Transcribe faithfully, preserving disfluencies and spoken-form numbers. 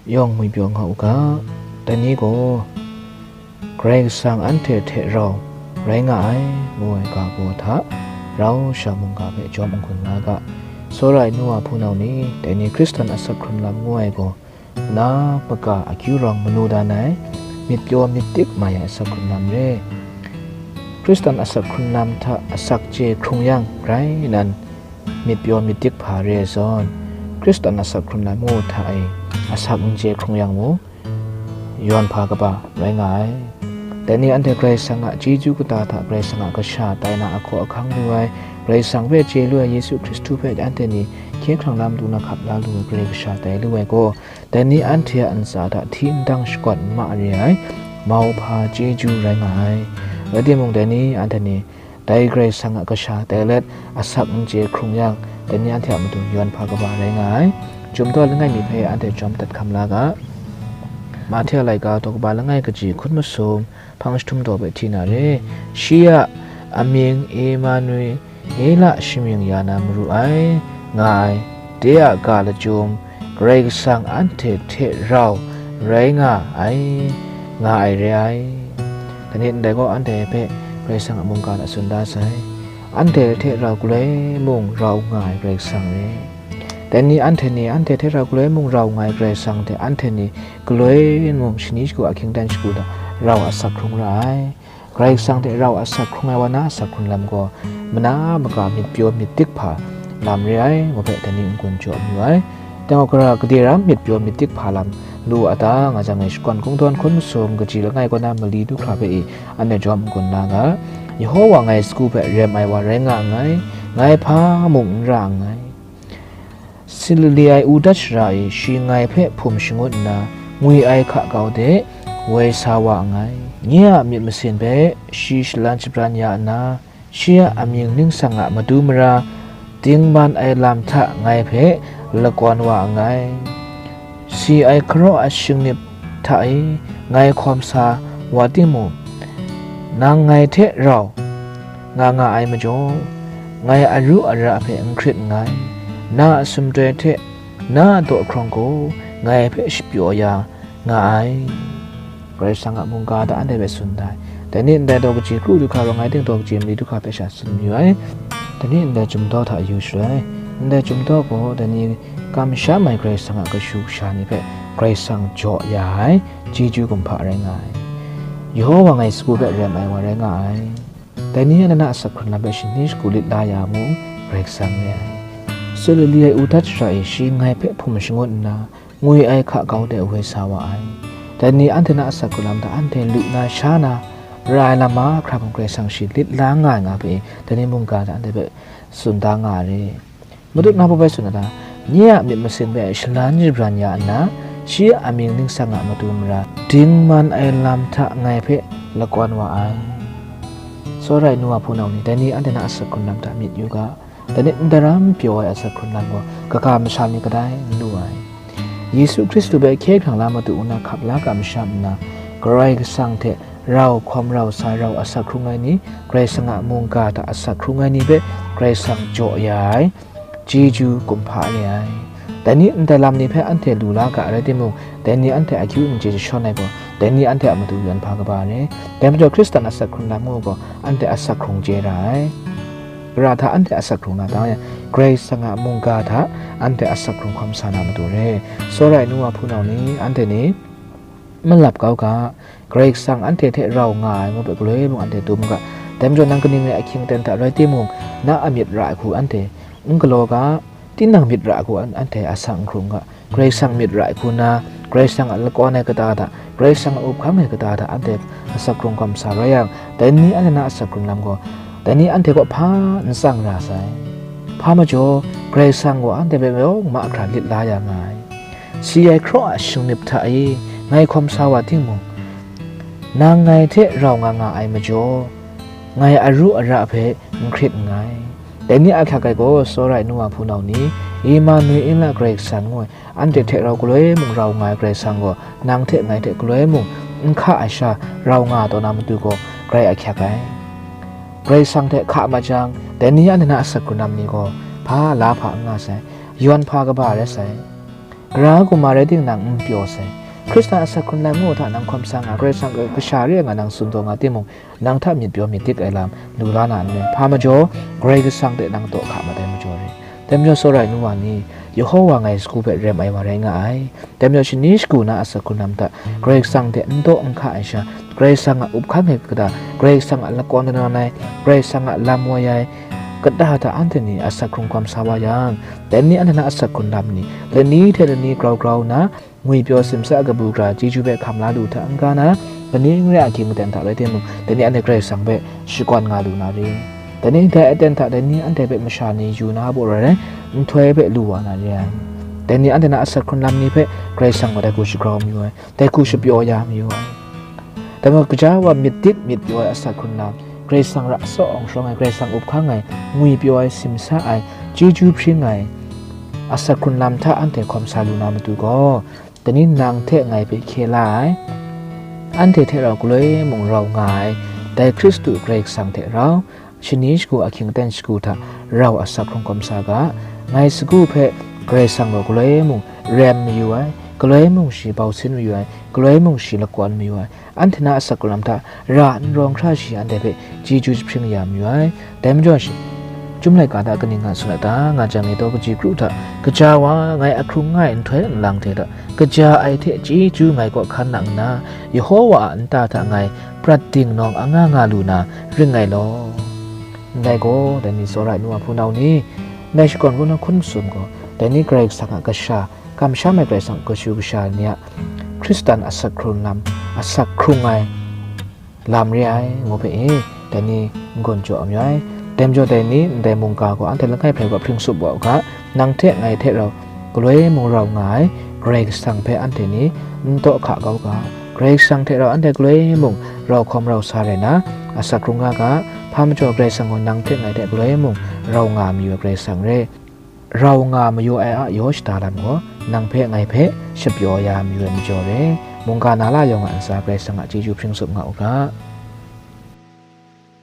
yawng ngwi pyaw nga u ga, dai ni gaw Karai Kasang anhte hte rau rai nga ai, ngu ai ga baw hta rau sha mungga hpe jawm n-gun nga ga. Tsawra ai nu wa hpunau ni, dai ni Hkristan asak hkrun lam ngu ai gaw, na maka akyu rawng manu dan ai, myit pyaw myit dik mai ai asak hkrun lam re. Hkristan asak hkrun lam hta asak chye hkrung yang rai nan, myit pyaw myit dik hpa re ai zawn, Hkristan asak hkrun lam ngu hta e asak n chye hkrung yang mung, yawn hpa kaba rai nga ai. Dai ni anhte Karai Kasang a chyeju kata hta Karai Kasang a kasha tai na ahkaw ahkang lu ai, Karai Kasang hpe chye lu ai, Yesu Hkristu hpe anhte ni hkye hkrang lam tu na hkap la lu ai Karai Kasha tai lu ai gaw, dai ni anhte a ntsa hta hti ndang shakawn n ma re ai, mauhpa chyeju rai nga ai. Rai timung, dai ni anhte ni dai Karai Kasang a kasha tai let asak n chye hkrung yang, dai ni anhte a matu yawn hpa kaba rai nga ai. Chyum daw langai mi hpe anhte jawm dat hkam la ga. Mahte a laika daw kaba langai kaji hkun masum hpang jahtum daw hpe hti na re. Shi a amying Emanuela shamying ya na maru ai, nga ai. De a ga lachyum, Karai Kasang anhte hte rau rai nga ai, nga ai re ai. Dai ni ndai gaw anhte hpe Karai Kasang a mungga hta tsun da sai. Anhte hte rau galoi mung rau nga ai Karai Kasang re. Dai ni anhte ni anhte hte rau galoi mung rau nga ai Karai Kasang hte anhte ni galoi mung shani shagu ahkying dan shagu hta rau asak hkrung ra ai. Karai Kasang hte rau asak hkrung ai wa na asak hkrun lam gaw, mana maka myit pyaw myit dik hpa lam re ai, ngu hpe dai ni n-gun jaw mayu ai. Dai gaw, gara gade ram myit pyaw myit dik hpa lam lu a ta, nga jang e, shakawn kungdawn hkun masum kaji langai kaw na mali du hkra hpe e, anhte jawm n-gun la ga. Yehowa ngai sagu hpe rem ai wa rai nga nngai, ngai hpa mung n ra nngai. Silili ai u dat shara e shi ngai hpe hpum shangut nna, ngwi ai hka kau de woi sa wa nngai. Nye a myit masin hpe shi shalan shabran ya nna, shi a amying ningsang a matu mara, dingman ai lam hta ngai hpe lakawn wa nngai. Si ai hkaraw a shingnip hta e ngai hkawm sa wa timung, nang ngai hte rau nga nga ai majaw, ngai aru ara hpe n hkrit nngai. Na a sumdoi hte na a daw hkrawng gaw ngai hpe shapyaw ya nga ai. Karai Kasang a mungga hta anhte hpe tsun da ai. Dai ni ndai daw kaji kru du hkra rawng ai ting, daw kaji mali du hkra hpe sha tsun mayu ai. Dai ni ndai Chyum daw hta yu shaloi, ndai Chyum daw gaw dai ni kamsham ai Karai Kasang a kashu kasha ni hpe Karai Kasang jaw ya ai chyeju kumhpa rai nga ai. Yehowa ngai sagu hpe rem ai wa rai nga ai. Dai ni anhte na asak hkrun lam hpe shani shagu lit la ya mung, Karai Kasang re ai. Silili ai u dat shara e shi ngai hpe hpum shangut nna, ngwi ai hka kau de woi sa wa ai. Dai ni anhte na asak hkrun lam hta anhte lu na sha na, ra ai lam mahkra mung Karai Kasang shi lit la nga ai nga hpe, dai ni mungga hta anhte hpe tsun da nga ai re. Matut na pawpai tsun na ta, nye a myit masin hpe shalan shabran ya nna, shi a amying ningsang a matu mara, dingman ai lam hta ngai hpe lakawn wa ai. Tsawra ai nu wa hpunau ni, dai ni anhte na asak hkrun lam hta myit yu ga. Dai ni ndai ram pyaw ai asak hkrun lam gaw, kaga masha ni kadai n lu ai. Yesu Hkristu hpe hkye hkrang la matu u na hkap la ga masha nna, Karai Kasang hte rau hkawm rau sa rau asak hkrung ai ni, Karai Kasang a mungga hta asak hkrung ai ni hpe Karai Kasang jaw ya ai, chyeju kumhpa re ai. Dai ni ndai lam ni hpe anhte lu la ga rai timung, dai ni anhte akyu n chye jashawn ai gaw, dai ni anhte a matu yawn hpa kaba re. Dai majaw Hkristan asak hkrung lam ngu gaw, anhte asak hkrung chye ra ai. Gara hta anhte asak hkrung na ta yang, Karai Kasang a mungga hta anhte asak hkrung hkawm sa na matu re. Tsawra ai nu wa hpunau ni, anhte ni malap kau ga, Karai Kasang anhte hte rau nga ai ngu hpe galoi mung anhte dum ga. Dai majaw nang kaning rai ahkying aten hta rai timung, na a myit ra ai hku anhte n galaw ga, tinang myit ra ai hku an-, anhte asak n hkrung ga. Karai Kasang myit ra ai hku na, Karai Kasang a lakawn ai kata hta, Karai Kasang a up hkang ai kata hta anhte asak hkrung hkawm sa rai yang, dai ni anhte na asak hkrung lam gaw, dai ni anhte kaw hpa n tsang ra sai. Hpa majaw, Karai Kasang gaw anhte hpe yawng mahkra lit la ya nga ai. Si ai hkaraw a shingnip hta e ngai hkawm sa wa timung, nang ngai hte rau nga nga ai majaw, ngai aru ara hpe n hkrit nngai. Dai ni a ahkyak ai gaw, tsawra ai nu wa hpunau ni, Emanuela Karai Kasang ngu ai, anhte hte rau galoi mung rau nga ai Karai Kasang gaw, nang hte ngai hte galoi mung n hka ai sha rau nga taw na matu gaw, grai ahkyak ai. Karai Kasang hte hka mat jang, dai ni anhte na asak hkrun lam ni gaw, hpa la hpa n nga sai, yawn hpa kaba rai sai. Gara kumare ting nang n pyaw sai. Hkristan asak hkrun lam ngu hta nang hkawm sa nga, Karai Kasang a kasha re ai nga nang tsun taw nga timung, nang hta myit pyaw myit dik ai lam lu la na n rai. Hpa majaw, Karai Kasang hte nang taw hka mat ai majaw re. Dai majaw, tsawra ai nu wa ni, Yehowa ngai sagu hpe rem ai wa rai nga ai. Dai majaw, shani shagu na asak hkrun lam hta Karai Kasang hte n taw n hka ai sha, Karai Kasang a up hkang ai kata, Karai Kasang a lakawn kanawn ai, Karai Kasang a lam woi ai kata hta anhte ni asak hkrung hkawm sa wa yang, dai ni anhte na asak hkrun lam ni lani hte lani grau grau nna, ngwipyaw simsa kabu gara chyeju hpe hkam la lu hta n-ga na, kani n re a hkying aten hta rai timung, dai ni anhte Karai Kasang hpe shakawn nga lu na re. Dai ni ndai aten hta dai ni anhte hpe masha ni yu na baw rai ai, nhtoi hpe lu wa na re ai. Dai ni anhte na asak hkrun lam ni hpe Karai Kasang gaw dai hku shagrau mayu ai, dai hku shapyaw ya mayu ai. Dai gaw, kaja wa myit dik myit pyaw ai asak hkrun lam, Karai Kasang ra tsawng shawng ai, Karai Kasang up hkang ai, ngwipyaw ai, simsa ai, chyeju hpring ai asak hkrun lam hta anhte hkawm sa lu na matu gaw, dai ni nang hte ngai hpe hkye la ai, anhte hte rau galoi mung rau nga ai, dai Hkristu Karai Kasang hte rau, shani shagu ahkying aten shagu hta rau asak hkrung hkawm sa ga. Ngai sagu hpe Karai Kasang gaw galoi mung rem mayu ai, galoi mung shi bau sin mayu ai, galoi mung shi lakawn mayu ai, anhte na asak hkrun lam hta ra n rawng hkra shi anhte hpe chyeju jahpring ya mayu ai. Dai majaw shi, Chyum laika hta kaning nga tsun ai ta, nga jang e taw kaji kru hta, kaja wa ngai ahkrung nga ai nhtoi nlang hte hta, kaja ai hte chyeju ngai kaw hkan nang nna, Yehowa a nta hta ngai prat ding nawng anga nga lu na ring ngai law. Ndai gaw, dai ni tsawra ai nu a hpunau ni, ndai shakawn hpunau hkun masum gaw, dai ni Karai Kasang a kasha, kamsham ai Karai Kasang a kashu kasha ni a Hkristan asak hkrung lam, asak hkrung ai lam re ai, ngu hpe e, dai ni n-gun jaw mayu ai. Dai majaw dai ni ndai mungga gaw anhte langai hpe gaw hpring tsup wa u ga, nang hte ngai hte rau galoi mung rau nga ai Karai Kasang hpe anhte ni n taw hka kau ga, Karai Kasang hte rau anhte galoi mung rau hkawm rau sa rai na, asak hkrung nga ga, hpa majaw Karai Kasang gaw nang hte ngai hte galoi mung rau nga mayu ai Karai Kasang re. Rau nga mayu ai a yaw shada lam gaw, nang hpe ngai hpe shapyaw ya mayu ai majaw re. Mungga na la yawng a ntsa Karai Kasang a chyeju hpring tsup nga u ga.